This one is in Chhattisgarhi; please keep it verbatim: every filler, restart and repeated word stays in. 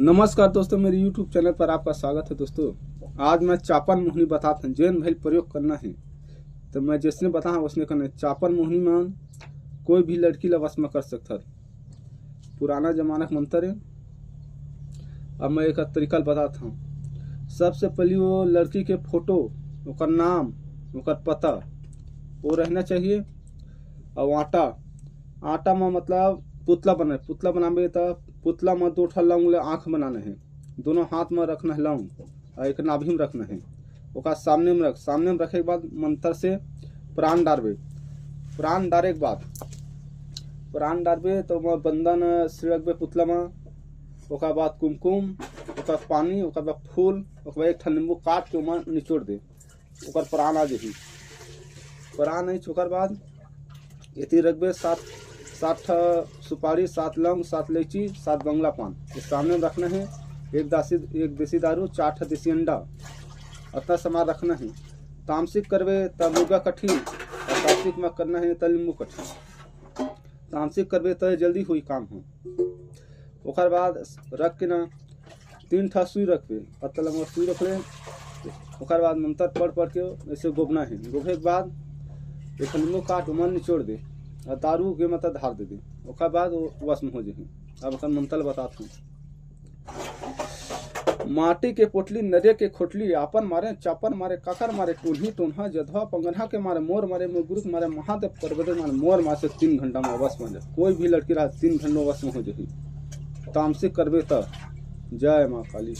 नमस्कार दोस्तों, मेरे YouTube चैनल पर आपका स्वागत है। दोस्तों, आज मैं चापन मोहनी बतात हूँ, जेन भाई प्रयोग करना है, तो मैं जैसने बताहा वैसने करना है। चापन मोहनी में कोई भी लड़की ला वश में कर सकत हर। पुराना जमाना के मंत्र है। अब मैं एक तरीका बतात हूँ। सबसे पहले वो लड़की के फोटो, ओकर नाम, ओकर पता, वो रहना चाहिए। और आटा, आटा में मतलब पुतला बने, पुतला बनाबे त पुतला में दो ठा लौंग ले आँख बनाना है, दोनों हाथ में रखना है लौंग, और एक नाभि में रखना है। ओकर सामने में रख, सामने में रखे के बाद मंत्र से प्राण डारबे। प्राण डारे के बाद, प्राण डारबे तो ओमा बंदन छिड़कबे पुतला में, ओकर बाद कुमकुम, ओकर पानी, ओकर बाद फूल, ओकर बाद एक ठन नींबू काट के ओमा निचोड़ दे, ओकर प्राण आ जही। प्राण आइस ओकर बाद एती रखबे सात, सात ठा सुपारी, सात लौंग, सात इलायची, सात बंगला पान, ये सामने में रखना है। एक दासी, एक देसी दारू, चार ठा देसी अंडा, अतना सामान रखना है। तामसिक करबे त मुर्गा कटही, और तामसिक में करना है त नींबू कटही। तामसिक करबे त जल्दी होई काम हो। ओकर बाद रख के ना तीन ठा सुई रखबे, पत्ता लंगोट सुई रख ले। ओकर बाद मंत्र पढ़ पढ़ के ऐसे गोबना है। गोबे के बाद एक नींबू काट ओमन निचोड़ दे, और दारू के मतलब धार दे दे। ओकर बाद वो वश में हो जाही। अब अपन मंत्र बतात हूँ। माटी के पोटली, नरियर के खोटली, आपन मारे, चापन मारे, काकर मारे, टोनही, टोनहा, जधवा, पंगनहा के मारे, मोर मारे, मोर गुरु के मारे, महादेव, परबदे मारे, मोर मारे से तीन घंटा में वश में हो जाए। कोई भी लड़की रहा, तीन घंटा में वश में हो जाही। तामसिक करबे त जय माँ काली।